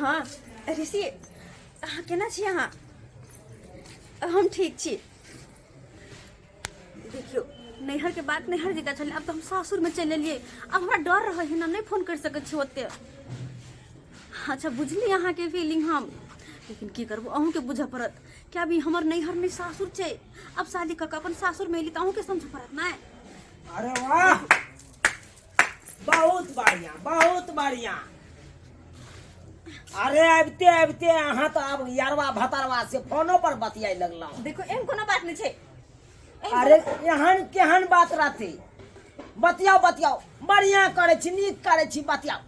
हँ ऋषि, अहाँ केना छी? अहाँ? हम ठीक छी। देखियौ, नैहरके बात नैहर जकाँ छलै, आब तऽ हम सासुरमे चलि एलियै। आब हमरा डर रहै है ने, नहि फोन करि सकै छी ओते। अच्छा, बुझली अहाँके फीलिंग हम, लेकिन की करबो, अहूँके बुझऽ पड़त कि अभी हमर नैहर नहि, सासुर छै। अब शादी कऽ कऽ अपन सासुरमे एली तऽ अहूँके समझऽ पड़त ने। अरे वाह, बहुत बढ़िया, बहुत बढ़िया। अरे आबिते आबिते अहाँ तऽ आब यारवा भतरवा से फोनो पर बतियाए लगलहुँ। देखो, एहन कोनो बात नहि छै। अरे एहन केहन बात रहतै? बतियाउ बतियाउ, बढ़िया करै छी, नीक करै छी, बतियाउ।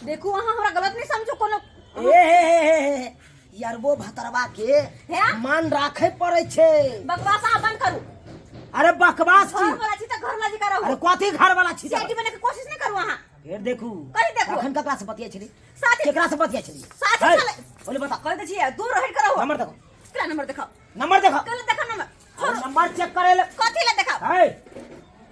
देखू, अहाँ हमरा गलत नहि समझू कोनो। ए हे हे हे हे हे, यरबो भतरवा के हे? मान राखे पड़ै छै। बकवास अहाँ बंद करू। अरे बकवास घर की? वाला छी तऽ घर वाला जी करू। अरे कथी घर वाला छी? सीआईडी बने के कोशिश नहीं करू अहाँ। फिर देखू। कहीं देखू। अखन ककरा से बतियाइ छली? साथी। केकरा से बतियाइ छली? साथी है, छलै। बोले, बता। कह दै छियै, दूर हट के रहू। नंबर देखो। केकरा नंबर देखाओ? नंबर देखो। कल देखो नंबर। अरे नंबर चेक करे ले। कथी ले देखाओ? है,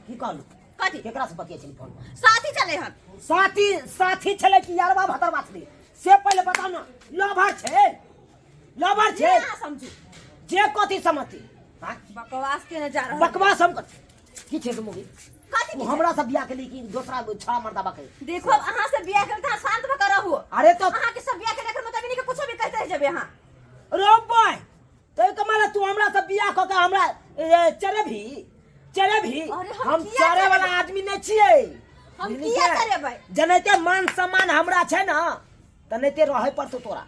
की कहलू? कथी? केकरा से बतियाइ छली फोन पर? साथी चले हन। साथी? साथी छलै कि यारवा भतरवा छलै से पहिले बताउ ने। लवर छै, लवर छै। अहाँ समझू। जे कथी समझती? हाँ? बकवास के न जा रहल। बकवास हम कर की छै मुगी? कथी? तू हमरा से बियाह केली कि दोसरा छड़ा मर्दाबा के? देखो, अब अहाँ से बियाह केल त शांत भ के रहू। अरे तो अहाँ के सब बियाह के एकर मतलब नहीं कि कुछो भी कहते रह जेबे अहाँ। रो बॉय, तो कमाल, तू हमरा से बियाह क के हमरा चरेबही? चरेबही? अरे हम हम किया चरे वाला चरेबै? आदमी नहीं छियै। हम बुझली किया के? चरेबै? जनैते मान सम्मान हमरा छै ने, तनैते रहै पड़तौ तोरा,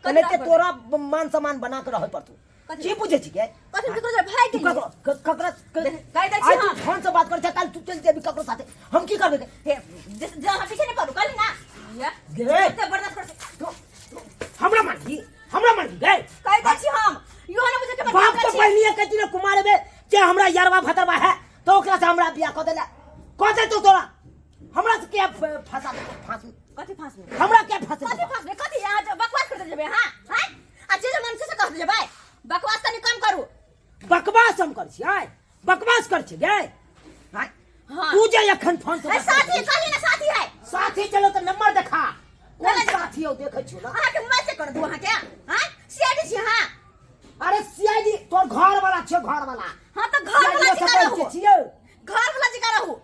तनैते रहै तोरा मान सम्मान बना के रहै पड़तौ। कथी? की बुझै छी के? कथी? ककरो से भागि तू गेलियै? ककरो ककरा कहि दै छी आइ तू हम। फोन से बात करै छै, काल तू चलि जेबी ककरो साथे, हम की करबै? हे, जे अहाँ पीछे नहि पड़ू, कहली ना। या, गे। एते बर्दाश्त कर हमरा मारबी? हमरा मारबी गे? कहि दै छी हम। इहो नहि बुझै के बाप तो पहले कहती ना कुमार में जे हमरा यारवा भतरवा है तो ओकरा से हमरा बियाह कऽ देला, कऽ देतौ तोरा। हमरा से क्या फंसा देतौ फांस में? कथी फांस में? हमरा क्या फंसे? कथी फांस में? कथी अहाँ जे बकवास करते जेबै अहाँ? हैं? आ जे जे मन से कह जेबै। बकवास कनि कम करू। बकवास हम कर छी? आय बकवास कर छी गे? आय हाँ। तू जे एखन फोन से ए, साथी कहली ना, साथी है। साथी? चलो तो नंबर देखा, कोन चलो देखा। साथी हो, देखै छियो ना। अहाँ के मोबाइल चेक कर दू अहाँ के? हैं, सीआईडी छी अहाँ? अरे सीआईडी तोर घर वाला छो, घर वाला। हाँ तऽ घर वाला CID जी से रहू। बैठ के छियौ। घर वाला जी रहू।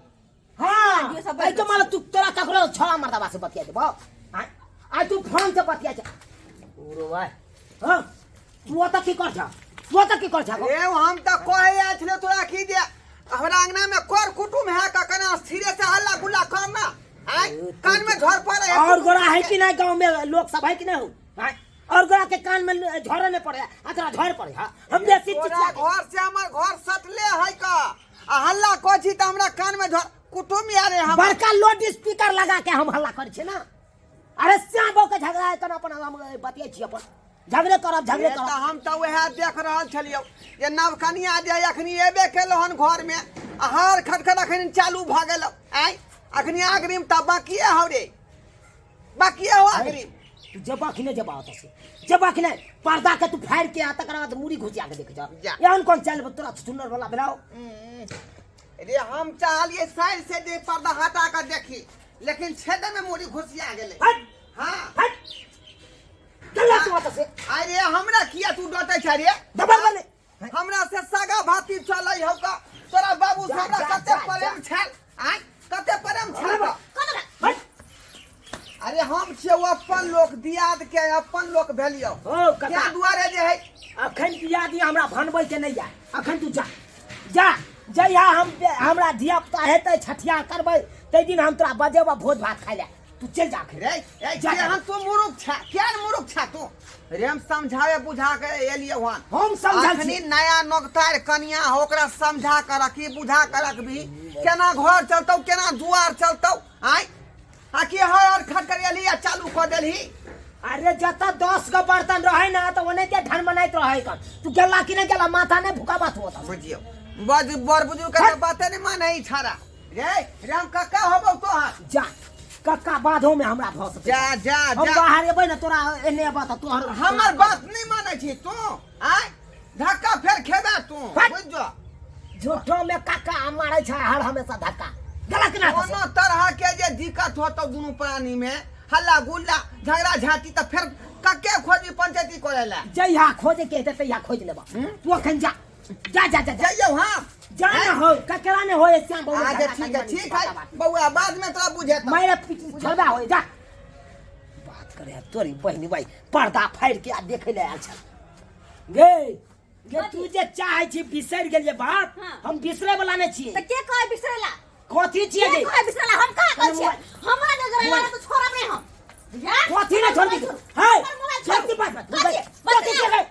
हाँ। ये सब ऐ तो माला तू तोरा ककरो छड़ा मर्दबा से बतिया देबो? आय आय तू फोन से बतिया जा ओरो भाई। हाँ, तू ओतऽ की कर छा? तू ओतऽ की कर छा? रे, हम तऽ कहे आयल छलियौ तोरा की जे हमरा अंगना में कर कुटुम है का, कना स्थिरे से हल्ला गुल्ला कर ना। आय कान में झड़ पड़े है। और गोरा है कि नहीं? गांव में लोग सब है कि नहीं हो? आय और गोरा के कान में झोरे नहीं पड़े आ तोरा झोर पड़े? हाँ, हम बेसी तोरा चिचिया के- घर से हमर घर सटले है का, आ हल्ला कर छी तऽ हमरा कान में झड़ कुटुम यारे हम। बड़का लोड स्पीकर लगा के हम हल्ला करै छियै ना। अरे श्याम बहू के झगड़ा है तऽ अपन हम बतियै छी, अपन झगड़े करब, झगड़े ए, तऽ करब। हम तऽ वएह देख रहल छलियौ जे नवकनिया जे अखनी एबे केलौ हन घर में आ हर खटखट अखन चालू भऽ गेल। आँय, अखनी अग्रिम तऽ बाकिए हौ रे, बाकिए हो अग्रिम। तू जेबा कि नहि जेबा ओतऽ से? जेबा कि नहि? पर्दा के तू फाड़ि के आ तकर बाद मुड़ी घुसिया के देख जा। जा। एहन कोन चल तोरा सुनर वाला भेलौ? रे, हम चाहलिए साइड से जे पर्दा हटा कर देखी, लेकिन छेदे में मुड़ी घुसिया गेलै। हट। हाँ। हट, चल तू ओतऽ से। अरे हमरा किया तू डटै छै रे? दबल बने। हमरा से सगा भाती चलै हौ का, तोरा बाबू से जा, हमरा जा, कते जा, प्रेम छल। आय, कते प्रेम छल? हट। अरे हम छियौ अपन लोक, दियाद के अपन लोक भेलियौ। हो कका। क्या दुआरे जे है। अखन दिया दिया हमरा भनबै के नहीं आय। अखन तू जा जा, जहिया हम हमरा धिया पुता हेतै, छठिया करबै, ताहि दिन हम तोरा बजेबऽ भोज भात खाइ लए। तू चलि जा अखन। रे ए, जा, जा। केहन तू मुरुख छा, केहन मुरुख छा तू रे? हम समझावे बुझा के एलियै हन। हम समझल अखनी छी। नया नोकतार कनिया हो, ओकरा समझा के रखी, बुझा के रखबी केना घर चलतौ, केना दुआर चलतौ। आय आ की हर हर खट कर एलही आ चालू कऽ देलही? अरे जतऽ 10 गो बर्तन रहै ना तऽ ओनाहिते ढन मनाइत रहै कन। तू गेला कि नहि गेला? माथा नहि भुकाबा तू ओतऽ। बुझियौ, बज बड़ बुजुर्ग के तऽ बाते नहि मानै ई छाड़ा रे। राम कक्का होबौ तोहर। जा कक्का बाधो में हमरा भऽ सकै। जा जा। हम जा। बाहर एबै ने तोरा एने एबा तऽ तोहर हमर बात नहि मानै छी तू? आय धक्का फेर खेबे तू। हट। बुझ जो। झूठो में कक्का मारै छै हर हमेशा धक्का। गलत ना। कोनो तरह के जे दिक्कत होतौ दुनू प्राणी में हल्ला गुल्ला झगड़ा झांटी तऽ फेर कके खोजी पंचायती करे ला जहिया खोजे के हेतै तहिया खोज लेबा तू अखन जा जा जा जा जा जइयौ हम जा ना हो ककरा ने हो श्याम बउआ अच्छा ठीक है ठीक है बौआ बाद में तोरा बुझेतौ मारे पीट छोड़बा हो जा बात करे है तोरी बहिनी भाई पर्दा फाड़ के आ देखे ले आयल छल गे गे तू जे चाहे छी बिसरि गेलियै बात हाँ। हम बिसरे वाला नहि छियै तऽ के कहै बिसरेला कथी छियै के गे कहै बिसरेला हम कहाँ कहै छियै हमरा नजर आएला मोबाइल। तऽ छोड़ब नहि हम बुझा कथी नहि छोड़बी है हमर मोबाइल छोड़ छोड़ू। दी बात कथी? कथी छियै गे है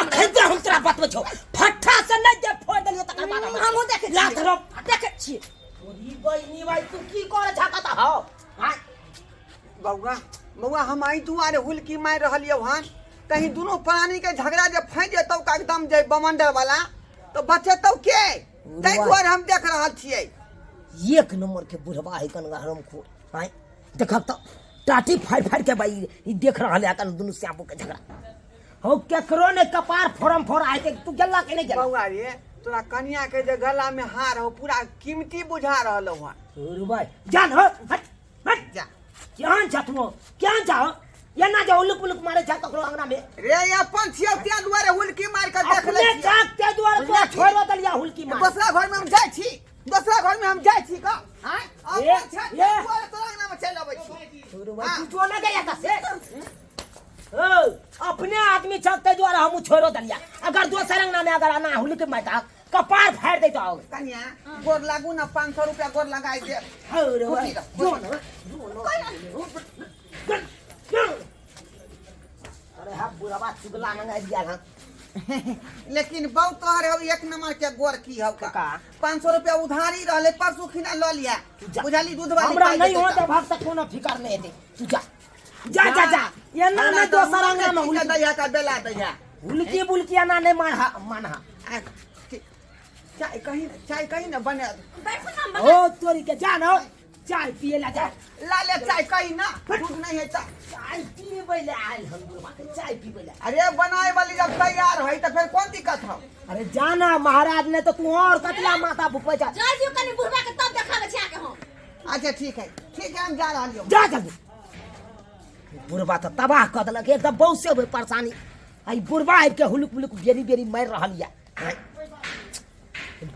अखन जे हम तोरा बतबै छौ फट्ठा से नहि जे फोड़ देलियौ तकर बाद हमरा हमहूँ देखै छियै। लात रोप देखै छियै तोरी बहिनी भाई तू की करे छा कतऽ हौ हाँ बौआ बौआ हम एहि दुआरे हुलकी मारि रहलियौ हन कहीं दुनू प्राणी के झगड़ा जे फँसि जेतौ एकदम जे बमंडर वाला तऽ बचेतौ के ताहि दुआरे हम देख रहल छियै एक नंबर के बुढ़वा है कनगा हरमखोर आँय देखब तऽ टाटी फाड़ि फाड़ि के भाई ई देख रहल है कन दुनू श्यामो के झगड़ा हो केकरो ने कपार फोरम फोड़ आए ते तू गेला के नहीं गेला बौआ रे तोरा कनिया के जे गला में हार हो पूरा कीमती बुझा रहल हन अरे भाई जान हो हट हट जा केहन छा तू केहन छा हो एना जे उलुक पुलुक मारे छा ककरो अंगना में रे अपन छियौ तें दुआरे हुलकी मारि के देख लै अपने छियै चाक ते दुआरे तोरा छोड़ि देलिया हुलकी मार दोसरा घर में हम जाइ छी दोसरा घर में हम जाइ छी का आँय ए, अपन छै ए। तें दुआरे तोरा अंगना में चलि अबै छी छोड़ू भाई हाँ। तू जो ना गया था से ओ, अपने आदमी छक ते दुआरे हमू छोड़ो दलिया अगर दोसर अंगना में अगर आना हुलकी मारता कपार फाड़ देतो आओ कनिया गोर लागू ना 500 रुपया गोर लगाई दे अरे खुशी रह, जो ना जो ना अरे हा बुढ़वा चुगला मंगा दिया हन लेकिन बहु तोहर हौ एक नंबर के गोर की हौ का का? 500 रुपया उधारी रहले परसू खिना ल लिया जा। बुझाली दूध वाली हमरा पाइ नहीं देतै हो तऽ। तो भाग तक कोनो फिकर नहीं हेतै तू जा जा जा जा एना हमरा नहीं तऽ दोसर अंगना में ठीक हुलकी दैया का बेला दैया हुलकी बुलकी एना नहीं मानहा मानहा आ, चाय कहीं चाय कहीं ना बने बैठू ना हम बना ओ तोरी के जा ना चाय पिए ला जा ला ले चाय कहीं ना दूध नहीं है चाय चाय पीबै ले आयल हम बुढ़वा के चाय पीबै ले अरे बनाए वाली जब तैयार है तो फिर कौन दिक्कत हो अरे जाना महाराज ने तो तू और कतला माथा भुपै जा जाय दियौ कनि बुढ़वा के तब देखाबै छी अहाँके हम अच्छा ठीक है ठीक है हम जा रहा हूँ जा जल्दी बुढ़वा तऽ तबाह कऽ देलक एकदम बहुत से होय परेशानी आ ई बुढ़वा आबि के हुलुक बुलुक बेरी बेरी मारि रहल यऽ आँय।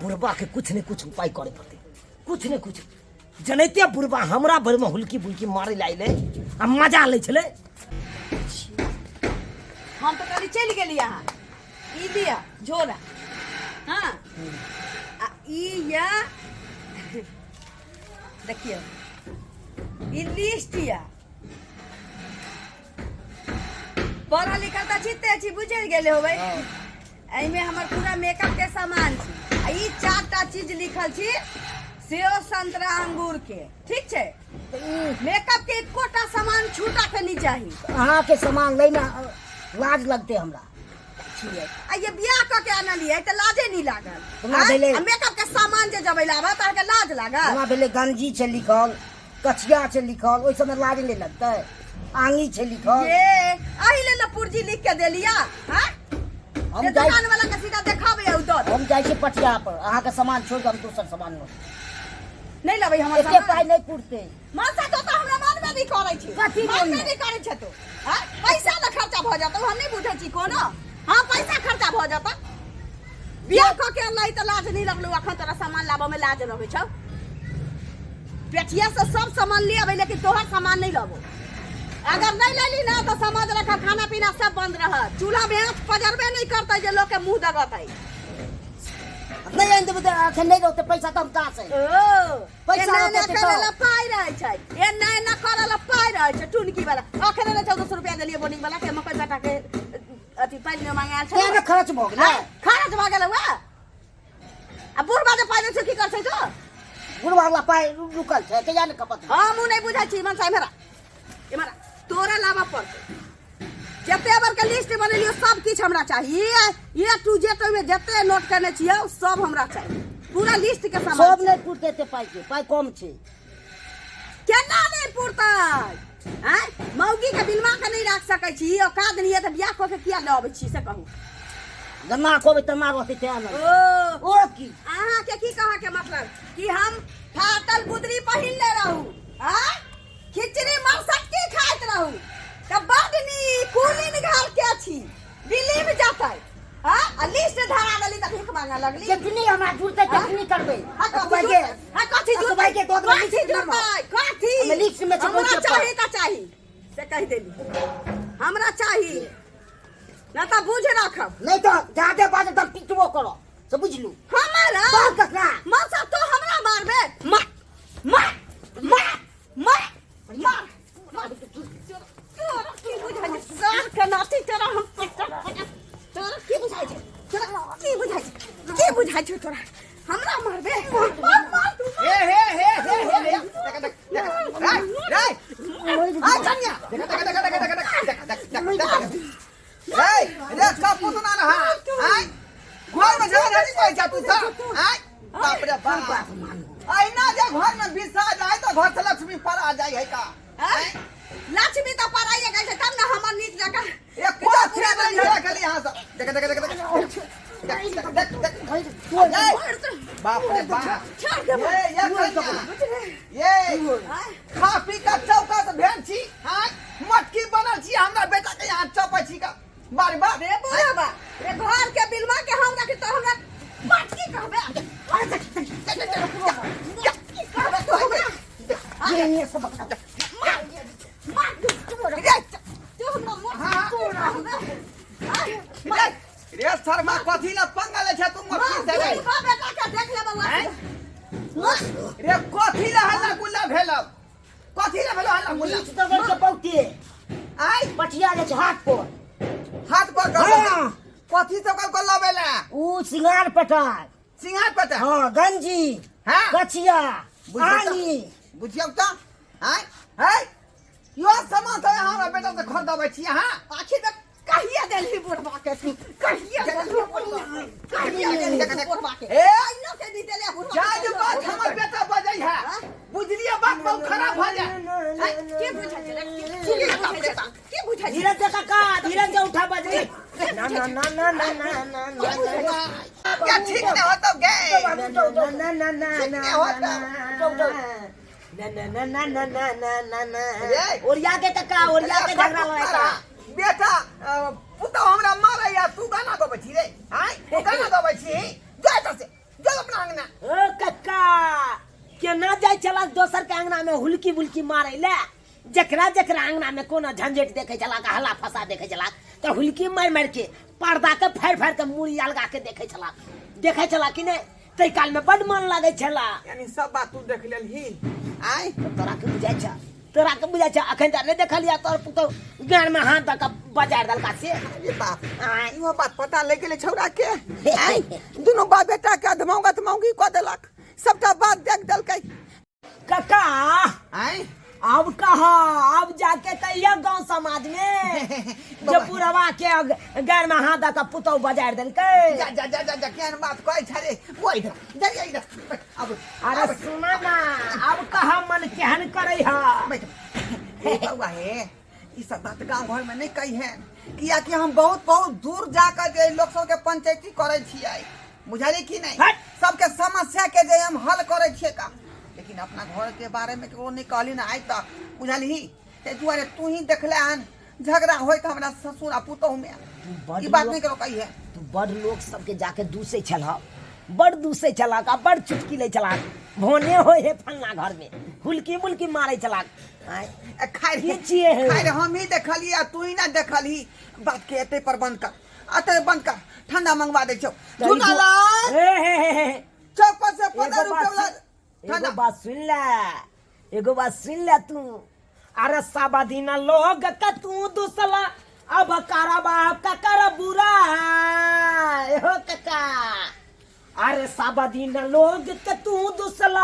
बुढ़वा के कुछ ने कुछ उपाय करे पड़तै कुछ ने कुछ जनैते बुढ़वा हमरा भरिमे हुलकी बुलकी मारै लए अयलै आ मजा लै छलै हम तऽ कहली चलि गेली अहाँ ई लिअ झोला हँ आ ई यऽ देखियौ ई लिस्ट यऽ पढ़ल लिखल तऽ चिते छी बुझि गेल होबै एहिमे हमर पूरा मेकअप के सामान छी आ ई चारिटा चीज लिखल छी सेब संतरा अंगूर के ठीक छै मेकअप के एकोटा सामान छूटा के नहीं चाही अहाँके सामान लैमे लाज लगतै हमरा छियै आ ये बियाह कऽ के आनलियै तऽ लाजे नहि लागल हमरा भेलै- आ मेकअप के सामान जे जबै लाबऽ तऽ अहाँके लाज लागल हमरा भेलै गंजी छै लिखल कछिया छै लिखल ओहि सबमे लाज नहि लगतै आंगी छै लिखल ये एहि लेल ने पुर्जी लिख के देलिया हाँ हम जे जाइ दुकान वाला के सीधा देखाबै आ उ दऽ दे हम जाइ छी पटिया पर अहाँके सामान छोड़ि कऽ हम दोसर सामान लऽ नहि लेबै हमर एते सामान पाइ नहि पुरतै मासा तो तऽ हमरा मानबे नहि करै छी कथी मानबे मानबै? नहि करै छै तू हाँ पैसा ने खर्चा भऽ जेतौ हम नहि बुझै छी कोनो हाँ पैसा खर्चा भऽ जेतौ बियाह कऽ के अनलही तऽ लाज नहि लगलौ अखन तोरा सामान लाबऽ मे लाज लगै छौ पेठिया से सब सामान ले अबै लेकिन तोहर सामान नहीं लेबो अगर नहीं लेली ना तो समझ रख खाना पीना सब बंद रहत चूल्हा में आँच पजरबे नहीं करते जे लोग के मुंह दगतै नहि आनि देबै तऽ अखन नहि रहतै पैसा तऽ हम कहाँ से ओ पैसा एना एना रहतै तऽ करे ला पाइ रहै छै एना एना करे ला पाइ रहै छै टुनकी वाला अखन ने 1400 रुपया देलियै बोर्डिंग वाला के मकई बेटा के अथी पानि में मांगे आयल तें छलै ने खर्च भऽ गेलै खर्च भऽ गेलै वएह आ बुढ़बा जे पाइ दै छै की कर छै तो बुढ़वा वाला पाइ रुकल छै कहिया ने खपत हम उ नहि बुझै छी मनसा इम्हर आ। इम्हर आ। तोरा लाबऽ पड़तै जते बार के लिस्ट बनेलियो सब किछु हमरा चाही ए टू जेड ओहिमे जते नोट करने छियै सब हमरा चाही पूरा लिस्ट के सामान सब नहि पुरतै एते पाइ के पाइ कम छै केना नहि पुरतै आँय मौगी के बिलमा के नहि राख सकै छी औकात नहि यऽ तऽ बियाह कऽ के किया लऽ अबै छी से कहू जेना कहबै तेना रहतै तेँ ने ओ ओ की अहाँके की कहऽ के मतलब कि हम फाटल गुदरी पहिन ले रहू आँय खिचड़ी मरसक्की मांगे लगली जखनी हमरा जुड़तै तखनी करबै। हाँ, कथी अकबर के जुड़तै? हाँ, कथी अकबर जुड़तै? के दऽ देबै कथी लिस्ट नंबर। जुड़तै? कथी? हमे लिस्ट में छै हमरा पहुँचे पर। चाही तऽ चाही से कहि देली हमरा चाही ना तऽ बुझ राखब नहीं तो जादे बाजे तब पिटबो करो से बुझलू हमारा बात ककरा मौसा तो हमरा मारबे मार मार मार मार मार मार तोरा की बुझाइ छै सर के नाती तोरा हम तोरा की बुझाइ छै तोरा की बुझाइ छै की बुझाइ छै तोरा हमरा मारबे मार मार तू हे हे हे हे हे हे देख देख देख रे रे आ कन्या देख देख देख देख देख देख देख देख देख रे रे का पुतना रहा आय घर में झगड़ा नहीं कोई जा तू सा आय बाप रे बाप ऐना जे घर में विसा जाए तो घर से लक्ष्मी पर आ जाए है का आँय? लक्ष्मी तऽ पराइए गेल छै तब ने हमर नीक जकाँ ये कोई थ्रे नहीं झगड़ा खाली यहाँ से देख देख देख देख देख देख देख देख बाप रे बाप छोड़ दे ये ये कन्या ये आँय? खा पी का चौका से भेल छी हाँ मटकी बनल छी हमरा बेटा के यहाँ चपै छी का बार बार रे बुढ़ाबा रे घर के बिलवा के हम रखी तो हमरा मटकी कहबे मटकी कहबे तो हमरा ये सब बकरा मार मार रे तू हमरा मटकी हाँ। कहबे रे रे शर्मा कथी ला पंगा ले छै तू मटकी से रे मार बेटा के देख ले बउआ आँय? रे कथी ला हल्ला गुल्ला भेल कथी ला भेल हल्ला गुल्ला नीच दगड़ के बहुते आय पटिया जाइ छै हाथ पर हाथ पर कर हाँ। कथी सब कल लबे ला ऊ सिंगार पटार सिंगार पता हाँ गंजी हाँ। कचिया बुझियौ तऽ- आनी बुझियौ तऽ आँय है यो सामान सब हमरा बेटा से खरीदबै छी अहाँ आखिर में कहिया देलही बुढ़वा के तू कहिया देलही बुढ़वा के कहिया देलही बुढ़वा के ए! अइनो के दी देले बुढ़वा जा जे बात हमर बेटा बजै है बुझलिए बात बहुत खराब भऽ जाए के बुझै छै रे? के बुझै छै के बुझै छै धीरज दे काका धीरज दे उठा बजरी ना ना ना ना ना ना ना ना क्या ठीक नहीं होता गे ना ना ना ना ठीक ना नहीं होता। ना ना ना ना ना ना ना ना ना ए! ओरिया के काका ओरिया के झगड़ा लड़ाई बेटा पुतौ हमरा मारै या तू गाना गबै छी रे आँय तू गाना गबै छी जा एतऽ से जा अपना अंगना ओ कक्का केना जाइ छला दोसर के अंगना में हुलकी बुलकी मारे ले जकरा जकरा अंगना में कोनो झंझट देखे छला हला फसा देखे छला तऽ हुलकी मारि मारि के पर्दा के फाड़ि फाड़ि के मूड़ी अलगा के देखे छला देखे छला कि नहि ताहि काल में बड मन लागै छला यानी सब बात तू देख लेलही आँय तऽ तोरा के बुझाइ छ तोरा के बुझाइ छ अखन तऽ नहि देखलिया तोर पुतहु गाँड़ में हाथ दऽ कऽ बजारि देलका से अरे बाप आँय इहो बात पता लागि गेलै छौड़ा के आँय दुनू बाप बेटा के अधमौगा अधमौगी कऽ देलक सबटा बात देख देलकै कका आँय अब कहा अब जाके कहिया गांव समाज में जे पुरवा के गार में हाथ दऽ कऽ पुतहु बजारि देलकै जा जा जा जा जा केहन बात कहै छ रे ओ इधर जा जा इधर बैठ, अब अरे सुना ना अब कहा मन केहन करै हा बैठ हे बउआ हे ई सब बात गांव घर में नहीं कही है कियाकि हम बहुत बहुत दूर जाकर जे लोग सबके पंचायती करै छियै बुझलियै कि नहीं हट। सबके समस्या के जे हम हल करै छियै का लेकिन अपना घर के बारे में केकरो नहीं कहली ना आइ तक बुझलही ताहि दुआरे तू ही देखले हन झगड़ा होइत हमरा ससुर आ पुतहु में बड ई बात लोग- नहीं करो कही है तू बड़ लोग सबके जाके दूसै छलह बड़ दूसै छलक आ बड़ चुटकी लै छलक भोने होइ हे फलना घर में हुलकी मुलकी मारै छलक आँय ए, खैर की छियै हे? खैर हम ही देखलियै आ तू ही ना देखलही बात के एते पर बंद कर एते बंद कर ठंडा मंगवा दै छौ तऽ ई सुना दू- लाल हे हे हे हे चौक पर से 15 एगो रुपया बात वाला एगो ठंडा बात सुन ले एगो बात सुन ले तू अरे साबा दिन लोग का तू दूसला अब करबा ककर बुरा हो कका अरे साबा दिन लोग के तू दूसला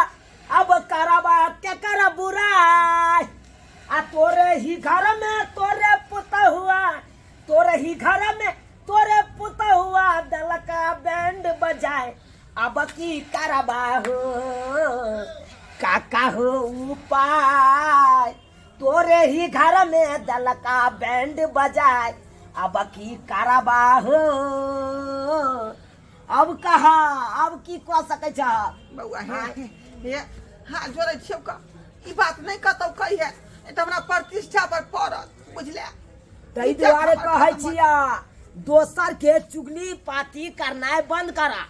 अब करबा ककर बुरा आ तोरे ही घर में तोरे पुता हुआ तोरे ही घर में तोरे पुता हुआ दलका बैंड बजाए अब की करबा हो काका हो उपाय तोरे ही घर में दलका बैंड बजाए अब की करबा हो अब कहा अब की कह सकै छ बौआ हे हे हे हाथ जोड़ै छियौ का ई बात नहि कतौ कहिहे ई तऽ हमरा प्रतिष्ठा पर पड़त बुझले ताहि दुआरे कहै छिया दोसर के चुगली पाती करनाइ बंद करा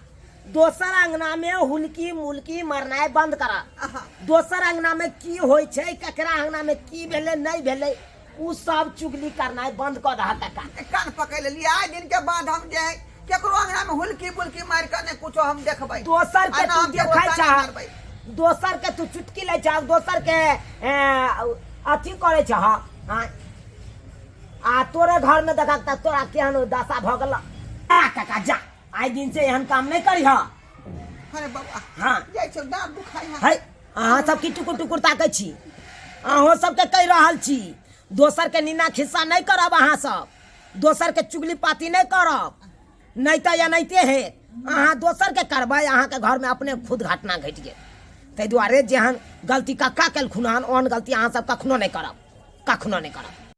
दोसर अंगना में हुलकी मुलकी मरनाइ बंद कर। आहा। दोसर अंगना में की होइ छै, ककरा अंगना में की भेलै नहि भेलै, उ सब चुगली करनाइ बंद कऽ दह काका। कान पकड़ लेलियै। आइ दिन के बाद हम जे है केकरो अंगना में हुलकी बुलकी मारि कऽ नहि कुछो हम देखबै। दोसर के आ ना तू हम केकरो देखै ताना छह, मारबै। दोसर के तू चुटकी लै छह, दोसर के अथी करै छह। आँय, आ तोरे घर में देखा त तोरा केहन दशा भऽ गेल। आ काका जा, आइ दिन से एहन काम नहि करिह। अरे बाबा। हाँ। जाइ छौ, दाँत दुखाइ है। है, अहाँ सब की टुकुर टुकुर ताकै छी? अहूँ सबके कहि रहल छी, दोसर के नीना खिस्सा नहि करब, अहाँ सब दोसर के चुगली पाती नहि करब, नहि तऽ एनाहिते हे। अहाँ दोसर के करबै, अहाँके घरमे अपने खुद घटना घटि गेल। ताहि दुआरे जेहन गलती कक्का केलखुन हन, ओहन गलती अहाँ सब कखनो नहि करब, कखनो नहि करब।